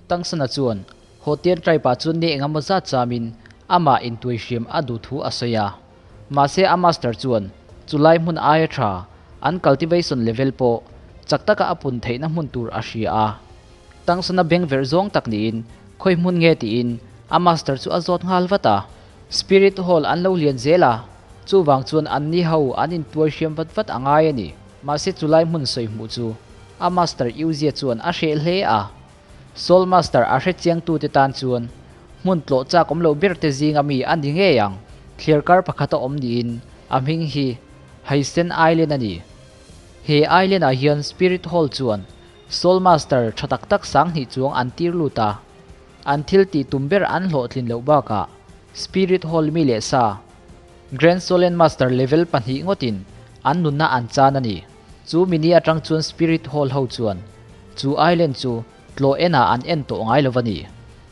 Tangsana chuan Hotian tribe ah chuan ni engemaw zat chamin amah intuaihriam a duh thu a sawi a. Mahse a master chuan chulai hmun aia tha an cultivation level pawh chak taka a pun theihna hmun tur a hria a. Tangsana beng verh zawng tak niin khawi hmun nge tiin a master chu a zawt nghal vat a. Spirit Hall an lo lian zel a, chuvang chuan anni ho an intuaihriam vat vat a ngai a ni. Mahse chulai hmun sawi hmuh chu a master Uzia chuan a hreh hle a. Soul Master a hre chiangtute tan chuan hmun tlawh chak awm loh ber te zinga mi a ni ngei ang. Thliarkar pakhat a awm niin a hming hi Haisen Island a ni. He island ah hian Spirit Hall chuan Soul Master tha tak tak sanghnih chuang an tir lut a. An thil tih tum ber an hlawhtlin loh bakah Spirit Hall mi leh sa Grand Solen Master level pahnih ngawtin an nunna an chan a ni. Chu mini atang chuan Spirit Hall ho chuan chu island chu tlawh enah an en tawh ngai lo va ni.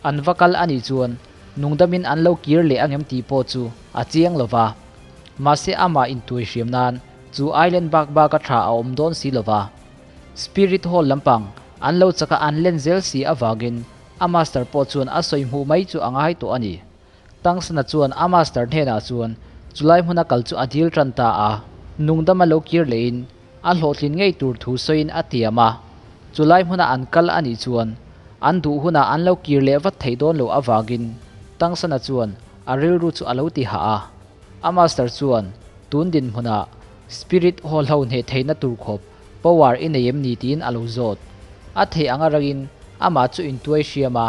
An va kal a nih chuan nungdamin an lo kir leh angem tih pawh chu a chiang lo va. Mahse amah intuai hriam nan chu island bak baka tha a awm dawn si lo va. Spirit Hall lampang an lo chaka an len zel si avangin a master pawh chuan a sawi hmuh mai chu a ngai tawh a ni. Tangsana chuan a master hnenah chuan chulai hmuna kal chu a dil tan ta a, nungdama lo kir lehin a hlawhtlin ngei tur thu sawiin a tiam a. Chulai hmuna an kal a nih chuan an duh hunah an lo kir leh vat theih dawn loh avangin Tangsana chuan a rilru chu a lo ti hah a. A master chuan tun dinhmunah Spirit Hall ho hneh theihna tur khawp power i nei em ni tiin a lo zawt. A theih anga rangin amah chu intuai hriam a.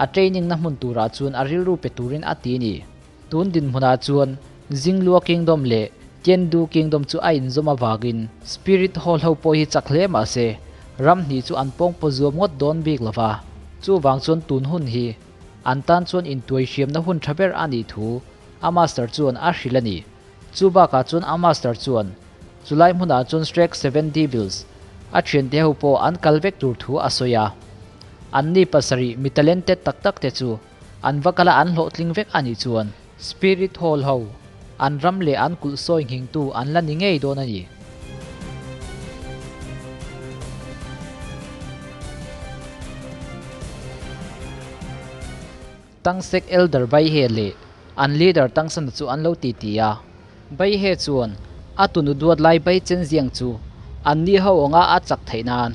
A training na hmun turah chuan a rilru pe turin a ti ni. Tun dinhmunah chuan Jinglua Kingdom leh Tiandu Kingdom chu a inzawm avangin Spirit Hall ho pawh hi chak hle mah se ram hnih chu an pawngpaw zuam ngawt dawn bik lo va. Chuvang chuan tun hun hi an tan chuan intuai hriamna hun tha ber a nih thu a master chuan a hrilh a ni. Chu bakah chuan a master chuan chulai hmunah chuan Shrek Seven Devils a thiante ho pawh an kal vek tur thu a sawi a. Anni pasarih mi talented tak tak te chu an va kala an hlawhtling vek a nih chuan Spirit Hall ho an ram leh an kulh sawi nghingtu an la ni ngei dawn a ni. Tangsek Elder Baihe leh an leader Tangsana chu an lo titi a. Baihe chuan a tunu duat lai Bai Chenziang chu anni ho anga a chak theih nan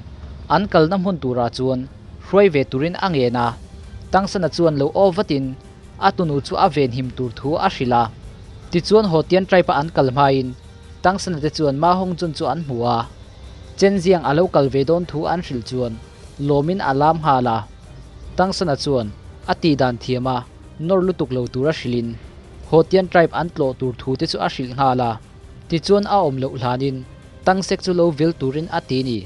an kalna hmun turah chuan hruai ve turin a ngen a. Tangsana chuan lo aw vatin a tunu chu a venhim tur thu a hrilh a. Tichuan Hotian tribe-a an kal hmain Tangsana te chuan Ma Hongjun chu an hmu a. Chenziang a lo kal ve dawn thu an hrilh chuan lawmin a lam nghal a. Tangsana chuan a tih dan thiam a, nawr lutuk lo tura hrilhin Hotian tribe an tlawh tur thu te chu a hrilh nghal a. Tichuan a awm loh hlanin Tangsek chu lo vil turin a ti ni.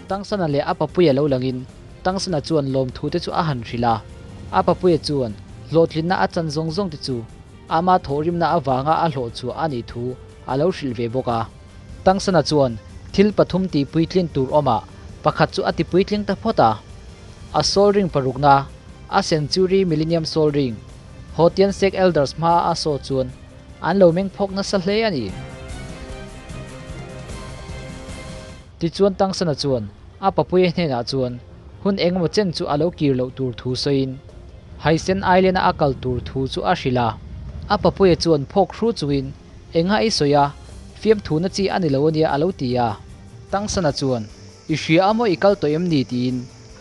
Tangsana leh a papuia lo langin Tangsana chuan lawmthu te chu a han hrilh a. A papuia chuan hlawhtlinna a chan zawng zawng te chu Ama thawhrimna avanga a hlawh chhuah a nih thu a lo hrilh ve bawk a. Tangsana chuan thil pathum tih puitlin tur awmah pakhat chu a ti puitling ta phawt a. A Soul Ring parukna, a Century Millennium Soul Ring, Hotian Sek Elders hmaa a saw chuan an lo meng phawk nasa hle a ni. Tichuan Tangsana chuan a papuia hnenah chuan hun engemaw chen chu a lo kir loh tur thu sawiin Haisen Island-a a kal tur thu chu a hrilh a. A papuia chuan phawk hru chungin Enga i sawi a, fiamthu na chi a ni lo ania a lo ti a. Tangsana chuan I hria a maw i kal tawh em ni tiin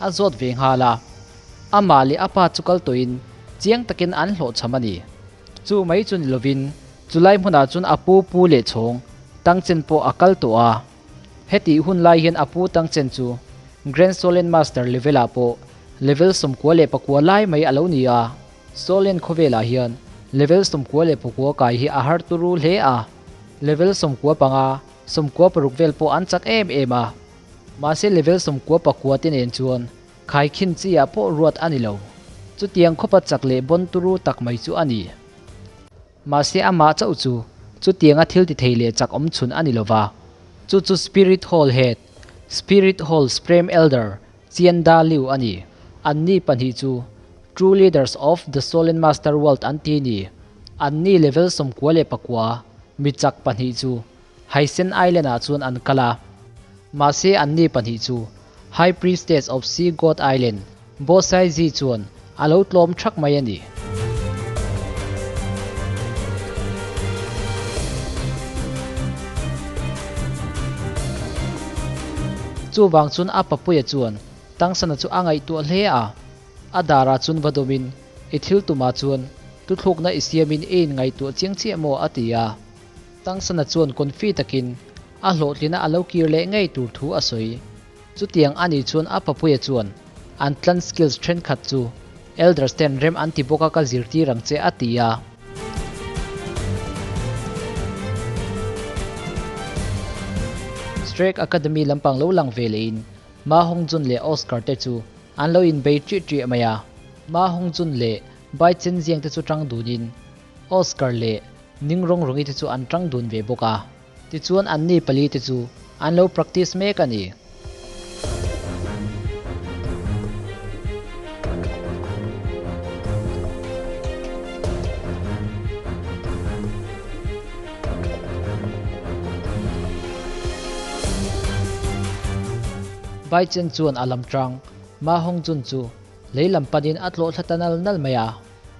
a zawt ve nghal a. Amah leh a pa chu kal tawhin chiang takin an hlawhchham a ni. Chu mai chu ni lovin chulai hmunah chuan a pu pu leh chhawng Tangchen pawh a kal tawh a. Hetih hun lai hian a pu Tangchen chu Grand Solen Master level-ah pawh level 94 lai mai a lo ni a. Solen khawvelah hian level 94 kai hi a har turu hle a, level 95, 96 vel pawh an chak em em a. Mahse level 99 te nen chuan khaikhin chi ah pawh ruat a ni lo. Chutiang khawpa chak leh bawn turu tak mai chu a ni. Mahse amah chauh chu chutianga thil ti thei leh chak awm chhun a ni lova, chu chu Spirit Hall Head, Spirit Hall Supreme Elder, Chian Da Liu a ni. Anni pahnih chu True Leaders of the Solen Master World an ti ni. Anni level 99 mi chak pahnih chu Haisen Island ah chuan an kal a. Mahse anni pahnih chu High Priestess of Sea God Island, Bo Sai Zi chuan a lo tlawm thak mai a ni. Chuvang chuan a papuia chuan Tangsana chu a ngaihtuah hle a, a darah chuan va dawmin i thil tumah chuan tuthlukna i siamin i inngaihtuah chiang chiah maw a ti a. Tangsana chuan confi takin a hlawhtlina a lo kir leh ngei tur thu a sawi. Chutiang a nih chuan a papuia chuan an clan skills thenkhat chu elders ten rem an ti bawk a ka zirtir ang che a ti a. Strake Academy lampang lo lang ve lehin Ma Hong Jun leh Oscar te chu an lo inbei ṭih ṭih mai a. Ma Hong Jun leh Bai Chen Ziang te chu ṭang dunin Oscar leh Ning Rong Rongi te chu an ṭang dun ve bawk a. Tichuan anni pali te chu an lo practice mek a ni. Bai Chen chuan a lam tang Ma Hong Jun chu lei lam panin a tlawh thla ta nal nal mai a.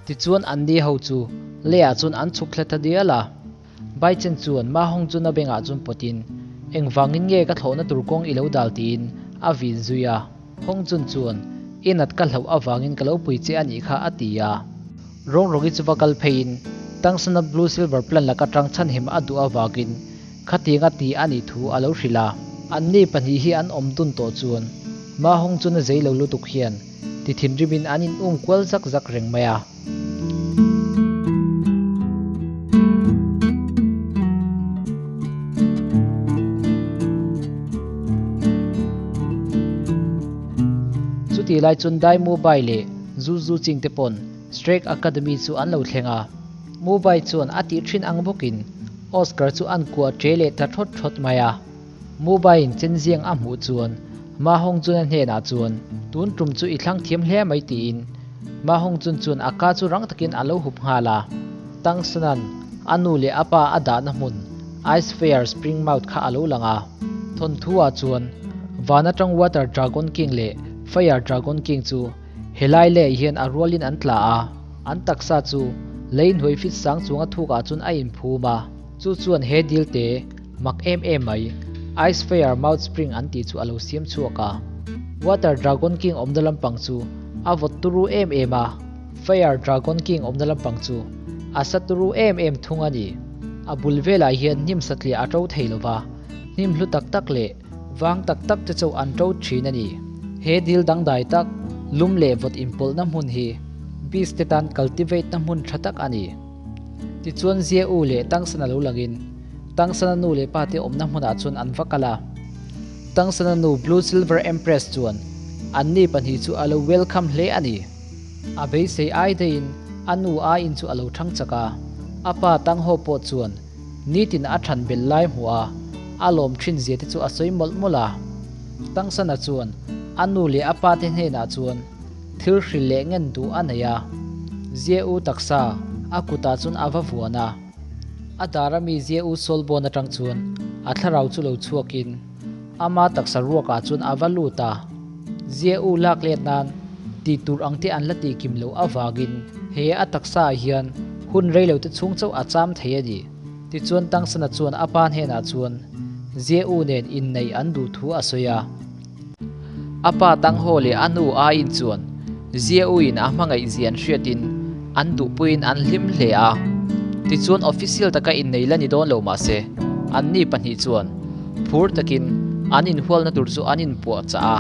Tichuan anni ho chu leiah chuan an chhuk thla ta dial a. Bai Chen chuan Ma Hong Jun a bengah chuan pawtin, Engvangin nge ka thlawhna tur kawng i lo dal tiin a vin zui a. Hong Jun chuan, I nat ka hlauh avangin ka lo pui che a nih kha a ti a. Rawng rawng i chu va kal pheiin Tangsana Blue Silver Plan laka tang chhanhim a duh avangin khatiang a ti a nih thu a lo hrilh a. Anni pahnih hi an awm dun tawh chuan Ma Hong Jun a zei lo lutuk hian ti thinrimin an in um kual zak zak reng mai a. Chutih lai chuan Dai Mu Bai leh Zu Zu Ching te pawn Strake Academy chu an lo thleng a. Mu Bai chuan a tih thin ang bawkin Oscar chu an kuah ṭe leh ta thawt thawt mai a. Mu Baiin chenziang a hmuh chuan Ma Hong Jun-a hnenah chuan, Tun tum chu i thlang thiam hle mai tiin Ma Hong Jun chuan a ka chu rang takin a lo hup nghal a. Tang Sanan a nu leh a pa a dahna hmun Ice Fire Spring Mouth kha a lo lang a. Thawnthu-ah chuan van atang Water Dragon King leh Fire Dragon King chu helai leh hian a rualin an tla a, an taksa chu lei hnuai fit sang chunga thukah chuan a inphum a. Chu chuan he dil te Mak em em mai, Ice Fire Mouth Spring an tih chu a lo siam chhuak a. Water Dragon King awmna lampang chu a vawt turu em em a, Fire Dragon King awmna lampang chu a sa turu em em thung a ni. A bul velah hian hnim satliah a to thei lo va, hnim hlu tak tak leh vang tak tak te chauh an to thin a ni. He dil dangdai tak, lum leh vawt inpawlhna hmun hi beast te tan cultivate na hmun tha tak a ni. Tichuan Zia U leh Tangsana lo langin Tangsana nu leh pa te awmna hmunah chuan an va kal a. Tangsana nu Blue Silver Empress chuan anni pahnih chu a lo welcome hle a ni. A beisei ai daihin a nu aiin chu a lo thang chak a. A pa Tangho pawh chuan nitin a than belh lai hmuh a, a lawm thin zia te chu a sawi mawlh mawlh a. Tangsana chuan a nu leh a pa te hnenah chuan Thil hrilh leh ngen duh a nei a, Zia U taksa a kutah chuan a va vuan a. A dar a mi Zia U Sawlbawn atang chuan a thlarau chu lo chhuakin ama taksa ruakah chuan a va lut a. Zia U lak let nan tih tur ang te an la tih kim loh avangin he a taksa ah hian hun rei lo te chhung chauh a cham thei a ni. Tichuan Tangsana chuan a pa hnenah chuan Zia U nen inneih an duh thu a sawi a. A pa Tangho leh a nu Ain chuan Ziauin a hmangaih zian hriatin an duhpuiin an hlim hle a. Tichuan official taka innei la ni dawn lo mah se, anni pahnih chuan phur takin an inhualna tur chu an inpuahchah a.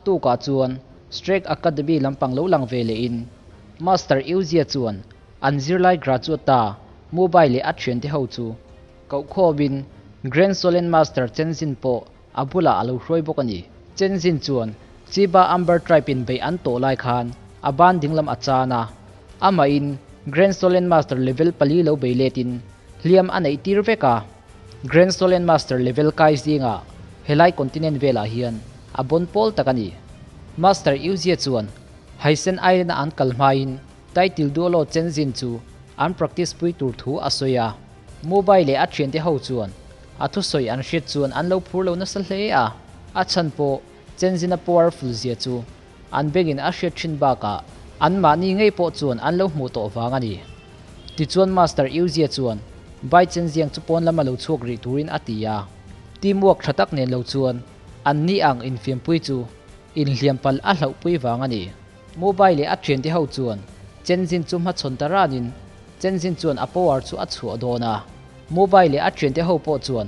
tukah chuan Strake Academy lampang lo lang ve lehin Master Yuzia chuan an zirlai graduate ta Mubai leh a thiante ho chu Kohkhawmin Grand Solen Master Chenzin pawh a bulah a lo hruai bawk a ni. Chenzin chuan Chiba Amber Tribe in beih an tawh lai khan a ban dinglam a chan a, amahin Grand Solen Master level pali lo bei letin hliam a neih tir vek a. Grand Solen Master level kai zingah helai continent velah hian a bawn pawl tak a ni. Master Yuzia chuan Haisen Island a an kal hmain Title Duolo Chenzin chu an practice pui tur thu a sawi a. Mobile leh a thiante ho chuan a thusawi an hriat chuan an lo phur lo nasa hle a, a chhan pawh Chenzina powerful zia chu an bengin a hriat thin bakah anmahni ngei pawh chuan an lo hmuh tawh vang a ni. Tichuan Master Yuzia chuan Bai Chenziang chu pawn lama lo chhuak rih turin a ti a, teamwork tha tak nen lo chuan anni ang infiampui chu inhliam palh a hlauhpui vang a ni. Mobile leh a thiante ho chuan Chenzin chu hmachhawn ta ranin Chenzin chuan a power chu a chhuah dawn a, Mobile leh a thiante ho pawh chuan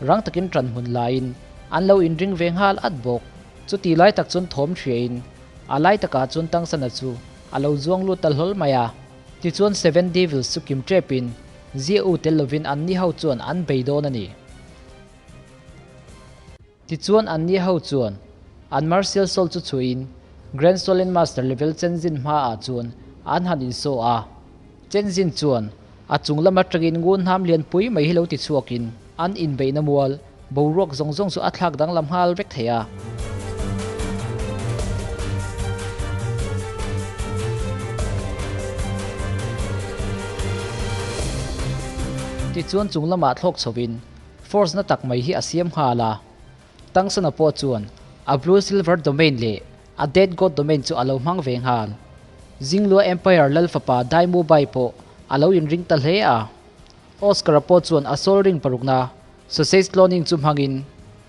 rang takin ṭan hmun laiin an lo inring ve nghal at bawk. Chuti lai tak chuan thawm hriain a lai takah chuan Tangsana chu a lo zuang lut ta hlawl mai a. Tichuan Seven Devils chu kim ṭepin Zia U tel lovin anni ho chuan an bei dawn a ni. Tichuan anni ho chuan an Martial Soul chu chhuihin Grand Solen Master level Chenzin hmaah chuan an han insaw a. Chenzin chuan a chung lam atangin ngun hnam lianpui mai hi lo ti chhuakin an inbeihna mual boruak zawng zawng chu a thlak danglam nghal vek thei a. Tichuan chung lamah thlawk chhovin Force na tak mai hi a siam nghal a, Tangsana pawh chuan a Blue Silver Domain leh a Dead God Domain chu a lo hmang ve nghal. Jinglua Empire lal fapa Dai Mu Bai pawh a lo inring ta hle a. Oscar-a pawh chuan a Soul Ring parukna Sausage Cloning chu hmangin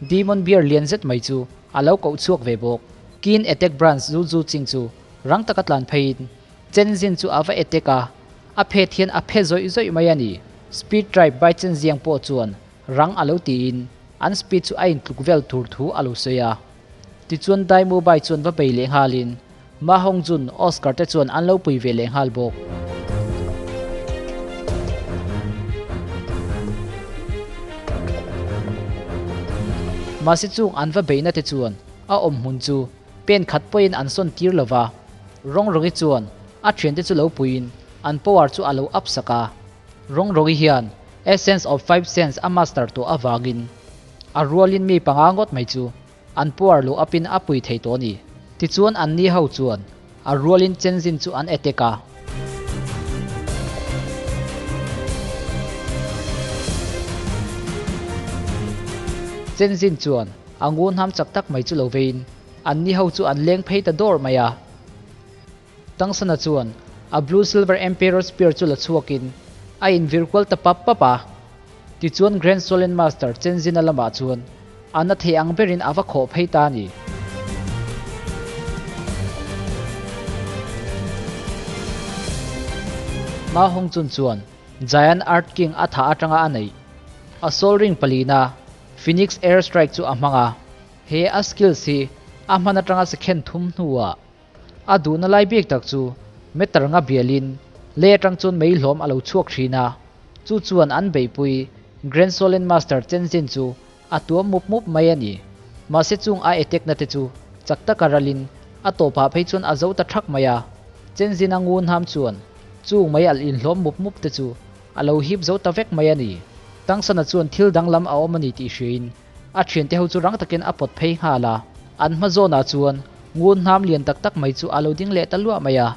Demon Bear lian zet mai chu a lo koh chhuak ve bawk. Keen Attack Branch Zu Zu Ching chu rang taka tlan pheiin Chen Zin chu a va attack a, A phet hian a phe zawih zawih mai a ni. Speed drive by chen ziang pawh chuan rang a lo tiin an speed chu a intluk vel tur thu a lo sawi a. Tichuan Dai Mobile chuan va bei leh nghalin Ma Hong Jun, Oscar te chuan an lo pui ve leh nghal bawk. Mahse chung an va beihna te chuan a awm hmun chu Pen khat pawhin an sawn tir lo va, Rawngrawgi chuan a thiante chu lo puiin an power chu a lo up sak a. Rawngrawgi hian Essence of Five Sense a master tawh avangin a rualin mi panga ngawt mai chu an power lo up in a pui thei tawh a ni. Tichuan anni ho chuan a rualin Chenzin chu an attack a. Chenzin chuan a ngun ham chak tak mai chu lo veiin Anni ho chu an leng phei ta dawr mai a. Tangsana chuan a Blue Silver Emperor Spear chu la chhuakin a invir kual ta pap pap a. Tichuan Grand Solen Master Chenzina lamah chuan a na thei ang berin a va khawh phei ta a ni. Ma Hongchun chuan Giant Earth King a thah atanga a neih a Soul Ring palina Phoenix Air Strike chu a hmang a. He a skills hi a hman atanga second thum hnuah a duhna lai bik tak chu meter nga bialin lei atang chuan mei hlawm a lo chhuak thin a, chu chuan an beihpui Grand Solen Master Chenzin chu a tuam mup mup mai a ni. Mahse chung a attack na te chu chak taka ralin a tawpah phei chuan a zo ta thak mai a, Chenzin a ngun ham chuan chung mei alh inhlawm mup mup te chu a lo hip zo ta vek mai a ni. Tangsana chuan thil danglam a awm a ni tih hriain A thiante ho chu rang takin a pawt phei nghal a, an hma zawnah chuan ngun hnam lian tak tak mai chu a lo ding leh ta luah mai a.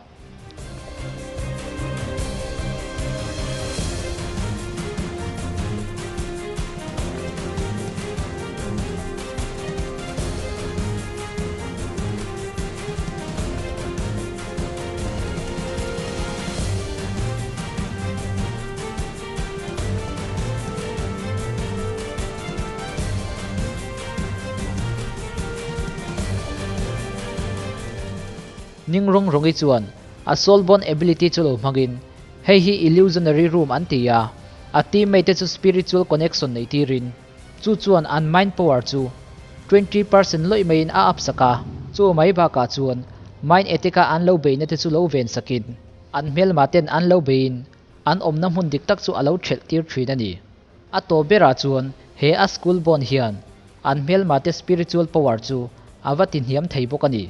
Ning rawng rawngi chuan a soulbond ability chu lo hmangin hei hi illusionary room an ti a, a teammate te chu spiritual connection neih tirin chu chuan an mind power chu 20% lawih maiin a up sak a. Chu mai bakah chuan Mind Attack-a an lo beihna te chu lo ven sakin an hmelma ten an lo beiin an awmna hmun dik tak chu a lo thelh tir thin a ni. A tawp berah chuan he a school bond hian an hmelma te spiritual power chu a va ti hniam thei bawk a ni.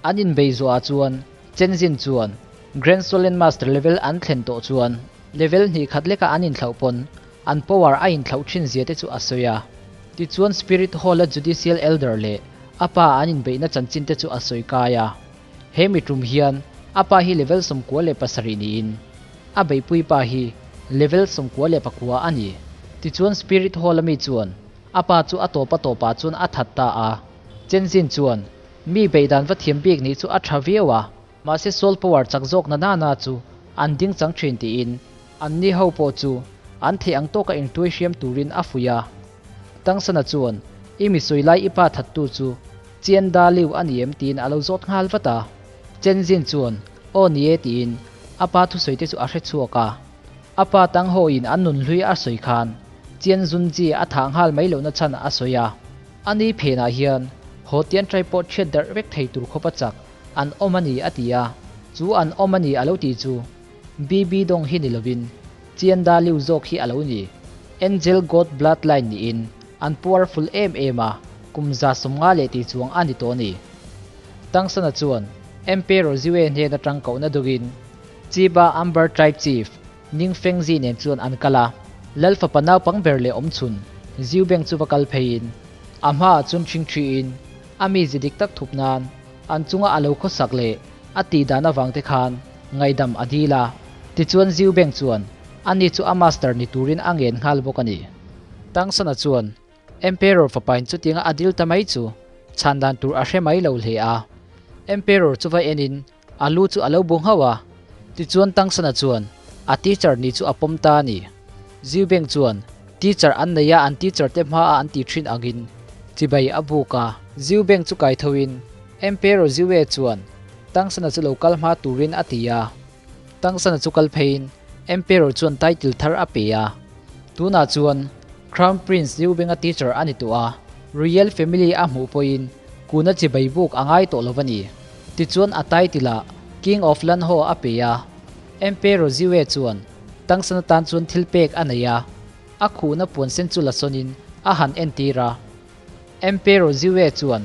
An inbei zuah chuan Chenzin chuan Grand Solen Master level an thlen tawh chuan level hnih khat leka an inthlauh pawn an power a inthlauh thin zia te chu a sawi a. Tichuan Spirit Hall-a Judicial Elder leh a pa an inbeihna chanchin te chu a sawi kai a. He mi tum hian a pa hi level 97 niin a beihpui pa hi level 94 a ni. Tichuan Spirit Hall-a mi chuan a pa chu a tawp a tawpah chuan a that ta a. Chenzin chuan mi beihdan va thiam bik nih chu a tha viau a, mahse soul power chak zawk na na na chu an ding chang thin tiin an ni ho pawh chu an theih ang tawka intuai hriam turin a fuih a. Tangsana chuan i mi sawi lai i pa thattu chu Chian Da Liu a ni em tiin a lo zawt nghal vat a. Chenzin chuan aw ni e tiin a pa thusawi te chu a hre chhuak a. A pa Tang Ho in an nun hlui a sawi khan Chian Zunji a thah nghal mai lohna chhan a sawi a. A ni phenah hian haw tian trai pawh chhiat darh vek thei tur khawp a chak an awm a ni a ti a. Chu an awm a ni a lo tih chu BB Dong hi ni lovin Chian Da Liu zawk hi a lo ni. Angel God Bloodline niin an powerful em em a, kum 150 leh tih chuang a ni tawh a ni. Tangsana chuan Emperor Ziwe hnen atang kohna dawgin Chiba Amber Tribe Chief Ning Fengzi nen chuan an kal a, Lal fapa naupang ber leh awmchhun Ziubeng chu va kal pheiin a hmaah chuan ṭhing ṭhiin a mi zi dik tak thup nan an chunga a lo khawsak leh a tih dan avang te khan ngaihdam a dil a. Tichuan Ziubeng chuan ani chu a master ni turin a ngen nghal bawk a ni. Tangsana chuan Emperor fapain chutianga a dil ta mai chu chhan dan tur a hre mai lo hle a. Emperor chu va enin a lu chu a lo bu nghauh a. Tichuan Tangsana chuan a teacher ni chu a pawm ta a ni. Ziubeng chuan teacher an nei a, an teacher te hmaah an ti thin angin chibai a buk a. Ziubeng chu kai thoin Emperor Ziue chuan Tangsana chu lo kal hma turin a ti a. Tangsana chu kal pheiin Emperor chuan title thar a pe a. Tunah chuan Crown Prince Ziubenga teacher a ni tawh a, Royal Family a hmuh pawhin kuna chibai buk a ngai tawh lo a ni. Tichuan a title ah King of Lanho a pe a. Emperor Ziue chuan Tangsana tan chuan thil pek a nei a, a khuhna puan sen chu la sawnin a han entir a. Emperor Ziue chuan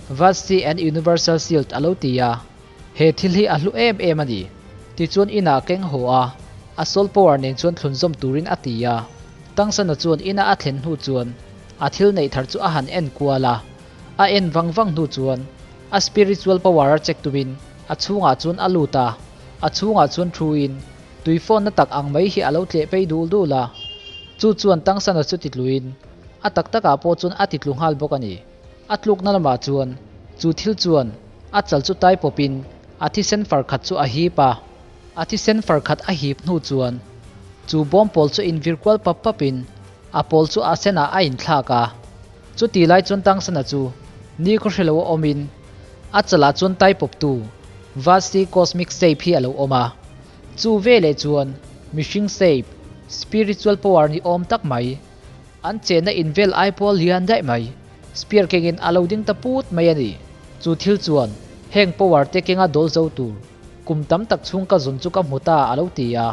Vasti and Universal Shield a lo ti a, he thil hi a hlu em em a ni. Tichuan inah keng haw a, a soul power nen chuan thlunzawm turin a ti a. Tangsana chuan ina a thlen hnu chuan a thil neih thar chu a han en kual a, a en vang vang hnu chuan a spiritual power a check tumin a chhungah chuan a lut a, a chhungah chuan thuin tui fawnna tak ang mai hi a lo tleh phei dul dul a. Chu chuan Tangsana chu titluin a tak takah pawh chuan a titlu nghal bawk a ni. A tlukna lamah chuan chu thil chuan a chal chu tai pawpin a thisen far khat chu a hip a. A thisen far khat a hip hnu chuan chu bawm pawl chu invir kual pap papin a pawl chu a senah a inthlak a. Chuti lai chuan Tangsana chu ni khaw hre lo a awmin a chalah chuan tai pawptu Vasti Cosmic Shape hi a lo awm a. Chu veleh chuan mihring shape, spiritual power ni awm tak mai, an chenna invel ai pawl lian daih mai, spear kengin a lo ding ta put mai a ni. Chu thil chuan heng power te kenga dawl zo tur kum tam tak chhung ka zawn chu ka hmu ta a lo ti a.